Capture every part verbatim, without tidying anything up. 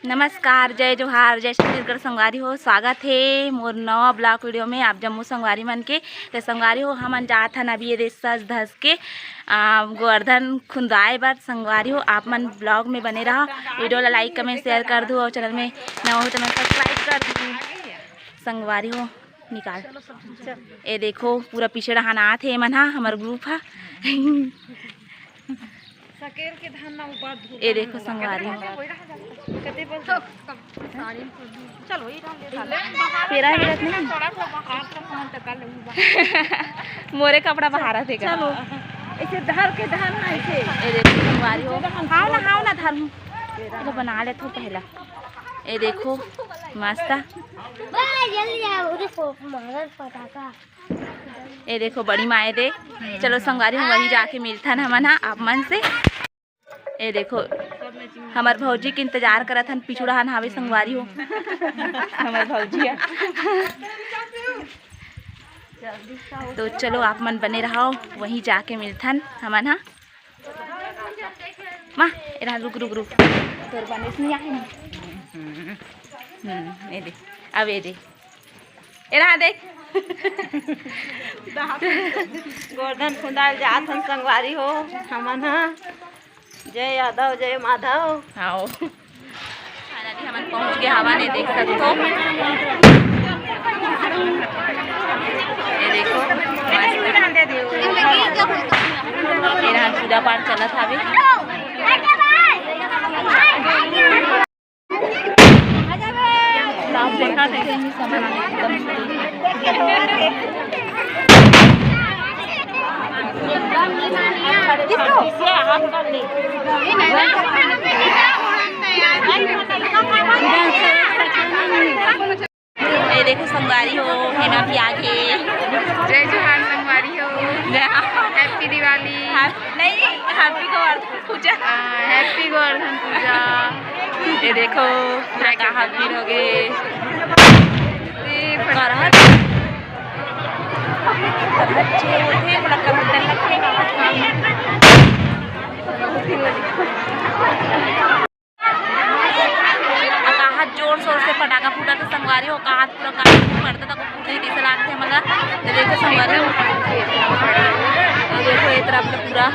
नमस्कार, जय जोहार, जय छत्तीसगढ़ संगवारी हो। स्वागत हे मोर नवा vlog video में आप जम्मो संगवारी मन के। तो संगवारी हो, हमन जात हन अभी ये दे सज धस के, आ, गोवर्धन खुंदाए बर। संगवारी हो, आप मन vlog में बने रहा, video ला like, comment, share कर दू और channel में नवा हो तो मन subscribe कर दू। संगवारी हो, निकाल। ए देखो, पूरा पीछे डहान आत हे एमन हा, हमर group हा। सकेर के धान ना उबार धूल। ए देखो संगवारी हो। कते बोल। चलो, ई धान दे डाल। तेरा ही रख नहीं। थोड़ा सा बाहर से फोन तक कर लूंगा। मोरे कपड़ा बाहर आथे का? चलो, ऐसे धर के धान ना ऐसे। ए देखो संगवारी हो। हाव ना, हाव ना धर। चलो बना ले तू पहला। ए देखो मस्त। बा, जल्दी आओ, देखो, मारल पटाखा। ए देखो बड़ी माए दे। चलो संगवारी हो, वही जाके मिलथन हमन हा आप मन से। ए देखो, हमर भौजी के इंतजार करत हन, पिछू डहान हावे संगवारी हो। हमर भौजी हा। तो चलो आप मन बने रहो, वहीं जाके मिलथन हमन हा। माँ, एरा रुक, रुक, रुक। तोर बने नहीं आहे ना। हम्म, ए दे, अब ए दे। एरा देख। गोवर्धन खुंदाल जात हन संगवारी हो, हमन हा। जय यादव, जय माधव। हाव। Finally हमन पहुंच गए हवन, ये देख सकथो। ये देखो, मस्त। ये रहा पूजा पाठ चलत हावे। ये देखो संगवारी हो, हेमा भी आ गे। जय जोहार संगवारी हो। जय। Happy दिवाली। Happy, नहीं, happy गोवर्धन पूजा। हाँ, happy गोवर्धन पूजा। ये देखो, पूरा कहाँ भीड़ हो गए। ये करहत। करहत छे होथे, थोड़ा करहत डर लगथे। अकाहत जोर शोर से पटाखा फूटा था संगवारी हो, अकाहत पूरा कान में पड़ता था, को फूटे जैसे लागते हमला। तो देखो संगवारी हो, तो देखो ये तरफ तो पूरा।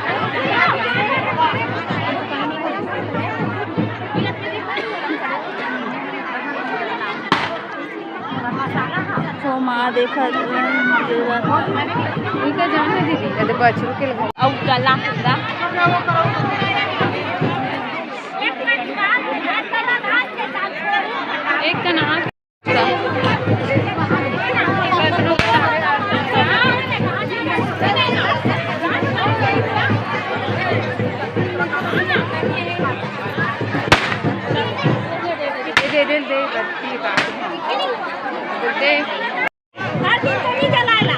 तो माँ देखत, उनका जाने दीदी, अरे बछरू के लगा। अब गला पूरा। एक का नाक। दे, दे, दे, दे, दे। हर दिन तो नहीं जलाएला।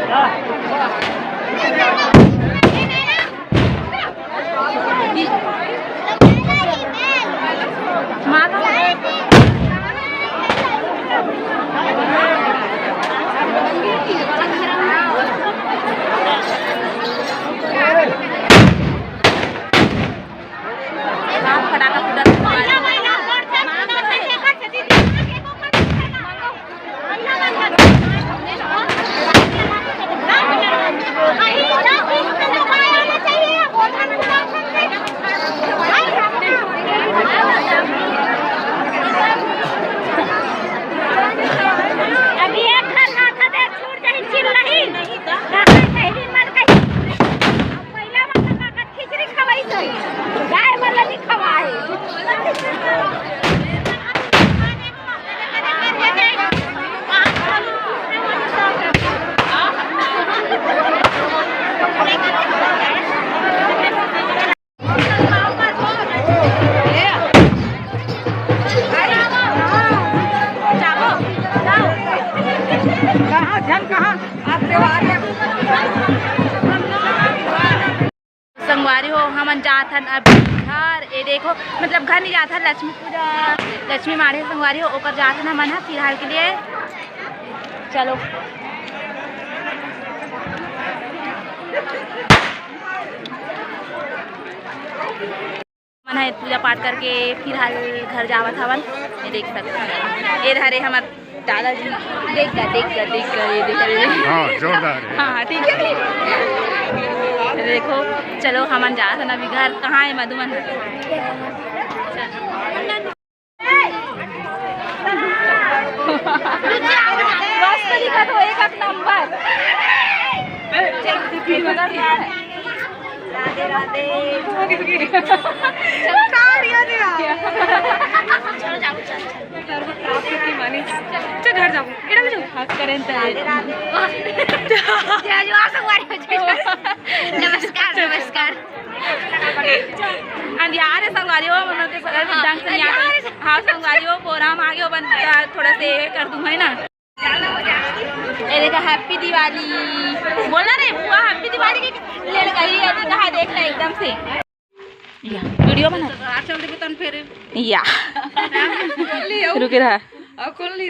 अभी एक घर हाथ दे छूट जाही, चिल्लाही। कहाँ कहीं मत कहीं। पहिला वाला काका खिचड़ी खवाई सही, गाय वाला नहीं खवाए। कहाँ झन कहाँ आप त्योहार में संगवारी हो, हमन जात हन अब घर। ए देखो, मतलब घर नहीं जात हन, लक्ष्मी पूजा, लक्ष्मी माढ़े संगवारी हो, ओकर जात हन हमन ह फिलहाल के लिए। चलो। मन ह पूजा पाठ करके फिलहाल घर जावत हवन। ये देख सकते हैं, ये हरे हमर दादाजी। देख गा, देख गा, देख गा, ये देख रे। हाँ, जोरदार है। हाँ, ठीक है। देखो, चलो हमन जात हन अभी घर। कहाँ है मधुमन? मस्त दिखत हो, एक, एक नंबर। राधे राधे। चलो, चल, घर जाओ, एड़ा में जाओ। हक करें त। नमस्कार, नमस्कार। अंधियार है संगवारी हो, मनो के सगल ढंग से नहीं आता। हाँ, संगवारी हो, प्रोग्राम आगे हो, बन, थोड़ा से ये कर दूँ, है ना? ये देखा, हैप्पी दिवाली बोलना रे बुआ, हैप्पी दिवाली की ले लगाई है, देखा, देख ले एकदम से। या, वीडियो बना। चल दे बतन फेरे। या। रुके रहा। अब खोल ली।